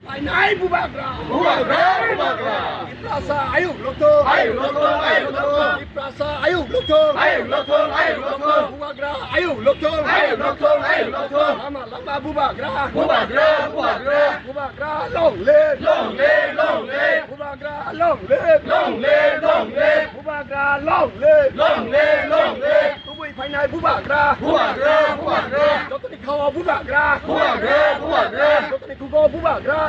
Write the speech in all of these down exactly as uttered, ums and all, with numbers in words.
Painai bubagra! Bubagra! Bubagra! Tiprasa ayuk lokthung! Ayuk lokthung! Ayuk lokthung! Tiprasa ayuk lokthung! Ayuk lokthung! Ayuk lokthung! Bubagra ayuk lokthung! Ayuk lokthung! Ayuk lokthung! Lama lama bubagra! Bubagra! Bubagra! Bubagra long live! Long live! Long live! Bubagra long live! Long live! Long live! Bubagra long live! Long live! Long live! Tubui phainai bubagra! Bubagra! Bubagra! Jotoni khao bubagra! Bubagra! Bubagra! Jotoni khugo bubagra!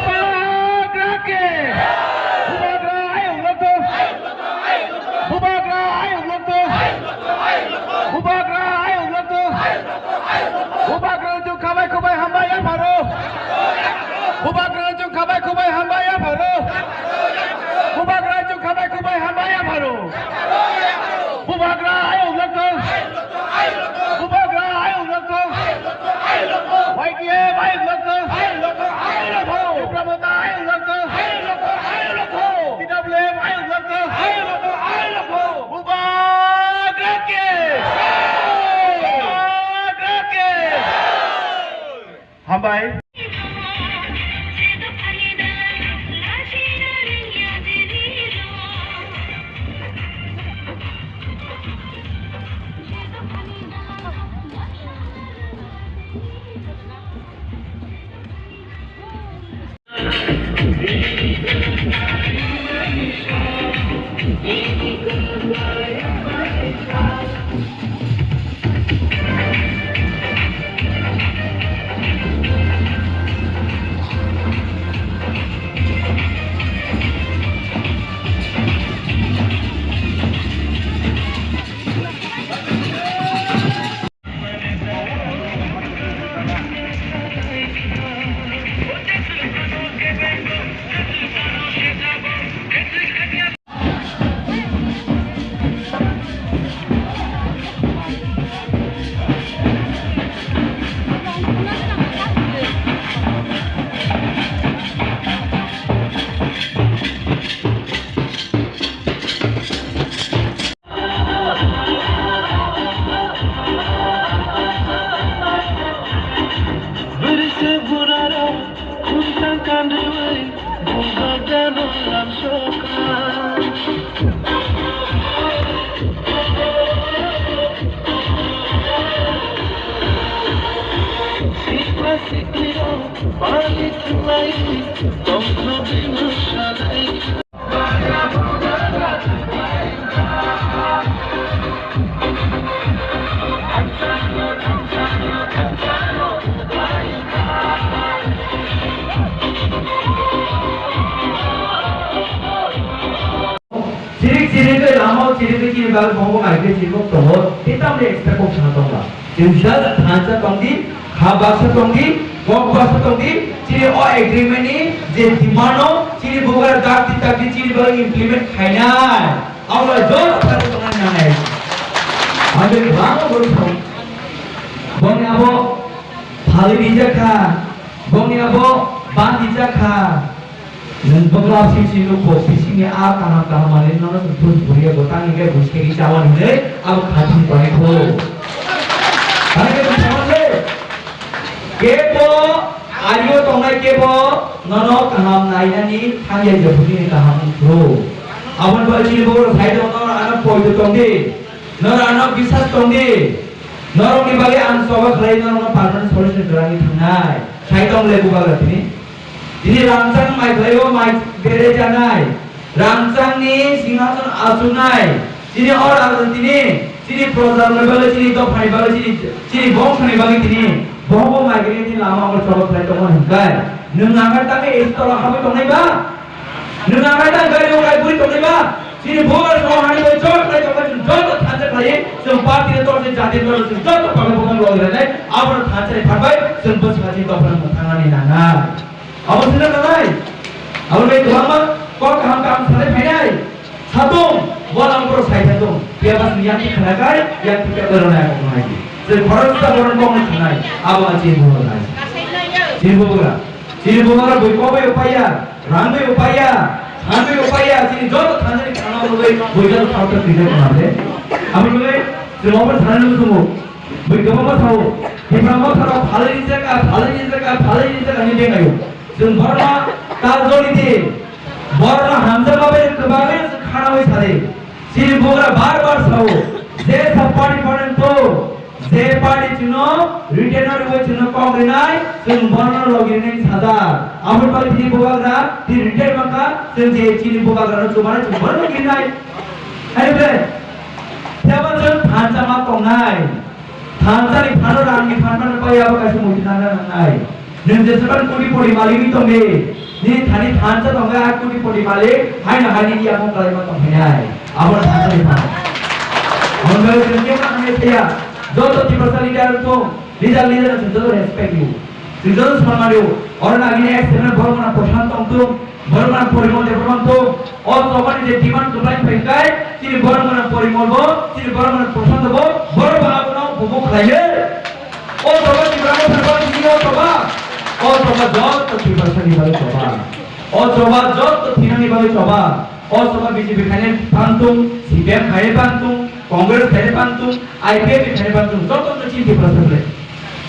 Bubagra ke! Bubagra ayuk lokthung! Bubagra ayuk lokthung! Bubagra ayuk lokthung! Bubagra chwng khabai khubai hambai yapharo! Bubagra chwng khabai khubai hambai yapharo! Bubagra chwng khabai khubai hambai yapharo! Bubagra ayuk lokthung! Bubagra ayuk lokthung! Y T F ayuk lokthung! Tipra Motha ayuk lokthung! T W F ayuk lokthung! Bubagra ke! Bubagra ke! Hambai. Bwrwi se burarok khungtang kanriwi bumbagrano lamsokha. Sikla siklirok bali thwnglawi tongthogwi mwsalai. Chirik chirik khe lama o chirik khe chini bagwi bongo mai khe chini kok tongo, tei tamni extra kok sana tongla. Chwng just thansa tongdi, kha baksa tongdi, kok baksa tongdi, chini o agreement ni je demand no chini bubagra dakti dakti chini bagwi implement khainai. Abo just thani tongnai nanai. Ang bini bwlamo bwrwi thong. Bongni abo phalwi rijak kha, bongni abo ban rijak kha. Nwng bwkla sisi nukho, bisingni a kaham kaham manwi nono nwng phus buriya bo tang hwnkhe buskegi chawan hwnwi abo khathung tongwi kho. Tangkhe nwng thaman le. Kebo nono kaham nainani thangya jephuru kaham wngphuru. Aboni bagwi chini borok sai tongo, nono ano poito tongdi, nono ano bisas tongdi, norokni bagwi ang choba khlai norokno permanent solution kwrwngwi thangnai. Sai tong le bubagra tini. Tini rangchak mai khlaio, mai bere janai. Rangchakni singhason achuknai, chini o rang tini, chini projarokni bagwi, chini dophani bagwi, chini, chini bongshoni bagwi tini bohogo migrant ni lama o chobok khlai tongo hinkai. Nwng nangkha tangwi esi tola habwi tongnai ba? Nwng nangkha tang gari o kai bui tongnai ba? Chini bubagra o hani bai chobok khlai tongnai, chwng joto thansa khlai, chwng party ni torse, jati ni torse, chwng joto pakai bokang logi rwnai, abono thansa ni thangbai, chwng bwskango chini dophani mwthangnani nangnai. Abo sino nanai. Abo bai kwbangma kok kaham kaham sanai phainai. Satung, bo lang borok sai satung. Phiya ba sini yang khna kai, yang phiya ba rona kok nai. Se khoroksa borok kok nai khnai. Abo a chini bubagra nai. Chini bubagra. Chini bubagra bui kok bai upaya, rang bai upaya, than bai upaya, chini joto thanjani khana bai bui joto thau thau twijak khnale. Abo bai, chini obo thanjani sungo. Bui kwbangma sao, Tipra Motha rok phalwi rijak, phalwi rijak, phalwi rijak hinwi bengaio. Chwng borokno kal joli di, borokno hamjakma bai kwbangwi khanaui sadi. Chini bubagra bar bar sao, je sa party party to, je party chwngno retainer rwui chwngno kok rinai, chwng borokno logi rinai sajak. Aboni bagwi chini bubagra, tini retire mankha, chwng je chini bubagrano chubanai chwng borokno logi rinai. Hai ble, tebo chwng thansa ma tongnai. Thansa ni phano rang ni phan phano pai abo kaisa murti nang nang nai. Nwng jeseban koti poti malik ni tongdi. Nini thani thansa tongkha a koti poti malik, haino haini iya mung kalai ma tong phainai. Abo thansa ni phano. Mungbai nwng khe ma hamya saya. Joto Tiprasa leader tong, leader leader nwng joto respect you. Chwng joto swnam maliu, oro nagini ex M L A borok mwnang Prashant tongthung, borok mwnang Porimol Debbarma tong, o chobani je demand kwplai phai khe, chini borok mwnang Porimol bo, chini borok mwnang Prashant bo, borok bo abono bubo khlaiwi. O choba Tipra Motha ni bagwi chini o choba, o choba joto Tiprasa ni bagwi choba, o choba joto thinani bagwi choba, o choba B J P khainai phantung, C P M khainai phantung, Congress khainai phantung, I P F ni khainai phantung, joto no chini Tiprasa ble.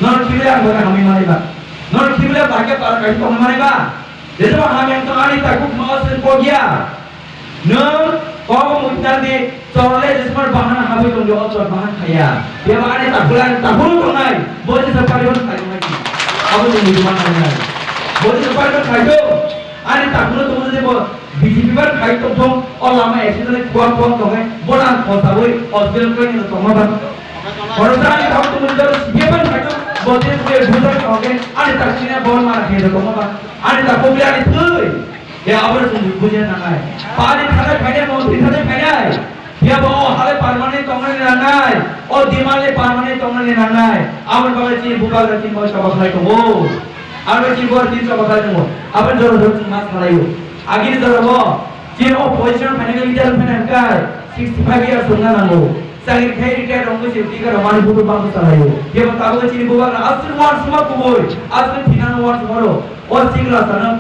Nono khible ang bagwi hamwi manai ba? Nono khible bagwi para kaisa tongwi manai ba? Jesa ba hamya wngtong ani takhuk ma o se kok ya. Nwng kobo muchungdi chorle jesa ba bahana habwi tongdi o chor bahan khaya. Phiya ba ani takhuk ani takhuk tongnai. Bo jesa paribar khai tongnai. Abo tongwi manai. Bo jesa paribar khai tong. Ani takhuk tongwi jesa bo B J P bar khai tongthung, o lama accident kuak kuak tongkhe, bono ang khosabwi hospital khe nino tongma ban. Khoroksa ani thang tongmani jora C P M bar khai tong, bo je je bujak tongkhe, ani taksina bon mara khe tongma ban. Ani ta kobri ani thwi. Ya, aboni chwng bujia nangnai. Pani thani phainai, montri thani phainai. Phiya ba o hale permanent tongnani nangnai, o demand le permanent tongnani nangnai. Aboni bagwi chini bubagra chini bagwi choba khlai tongo. Aboni chini bubagra chini choba khlai tongo. Aboni jora jora chwng ma salaio. Agini jora bo chini o position phainani leader phai nangkha sixty five years wngna nango. Chakri khai retire wngwi se twi kha romani budu bangsa salaio. Phiya ba tabuk chini bubagra aswk uansukma kubui, aswk thinano uansukmano. O sikla sano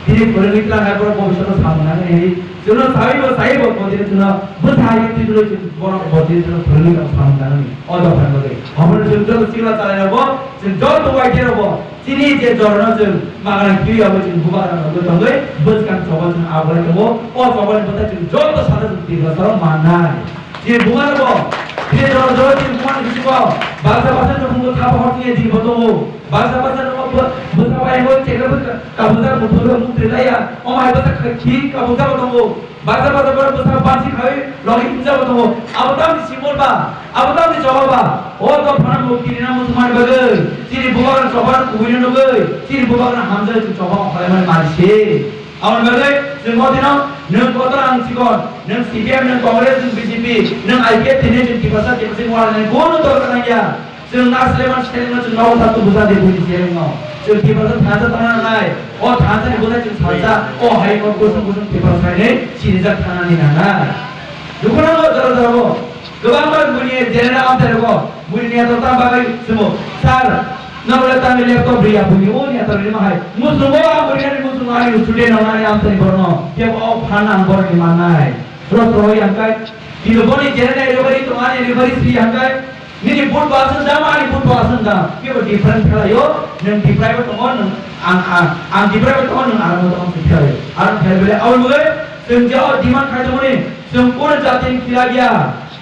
Tini phwrwngwi tla hai borok bobiswt samung nangani hinwi chwngno sawi bo sawi bo bo tini chwngno bwsa hai twi twi chwng borok bo tini chwngno phwrwngwi tong samung nangani o dophani bagwi. Obono chwng joto sikla chalairokbo chwng joto waithai rokbo chini je jorano chwng magani twi abo chwng bubagra rokbo tongwi bwskang choba chwng abolai tongo. O chobani bwthai chwng joto sana chwng Tiprasarok mannai. Chini buma rokbo, chini jora jora chini buma ni bisingo, baksa baksa nukhungo thapa hor chini dini bo tongo, baksa baksa nukhungo bwsa bai bo chekra bwsa kabujak muthungwi mukti laya, omo hai bwsa khi kabujak bo tongo, baksa baksa borok bwsa bansi khai logi himjak bo tongo, abo tamni simbol ba, abo tamni choba ba, o dophano mukti rina muthungmani bagwi, chini buma rok choba kubui no nugwi, chini buma rok hamjak chini choba ongkhorlaimani mani se. Aboni bagwi chwng o dino nwng kotor ang chikon, nwng C P M, nwng Congress, nwng B J P, nwng I P F tini chwng Tiprasa Tiprasa wal nai bono dorkar nangya. Chwng na sleman selengno chwng nogo thatu busa de buini selengno. Chwng Tiprasa thansa tongna nangnai. O thansa ni busa chwng salsa, o hai o kusung kusung Tiprasa ni sinijak thanani nangnai. Dukhu nango jora jora bo. Kwbangma buini general amchai rwgo, buini neta tamo bagwi chwngno, "Sir, nokle tamni laptop riya buini o neta rwima hai." Muchungo ang buini ani muchungo ani student rok ani amchaini borokno, kebo o phan ang borokni mannai. Rotro yang kai, kino boni general referee to ani referee si yang kai. Nini vote bo aswk dam, ani vote bo aswk dam. Kebo different khlaio, nwng Tiprai bo tongo, nwng ang, ang, ang Tiprai bo tongo, nwng Aram bo tongo, se khlaio. Aro khlai bele aboni bagwi chwng je o demand khai tongmani, chwng kuno jatini khilap ya,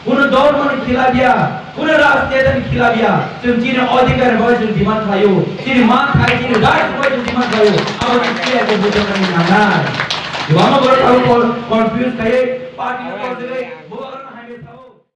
kuno dhormoni khilap ya, kuno rajnetani khilap ya. Chwng chini adhikar ni bagwi chwng demand khlaio, chini man thai, chini right ni bagwi chwng demand khlaio. Aboni clear khe bujaknani nangnai. Kwbangma borok abo con-, confuse khai party ni borok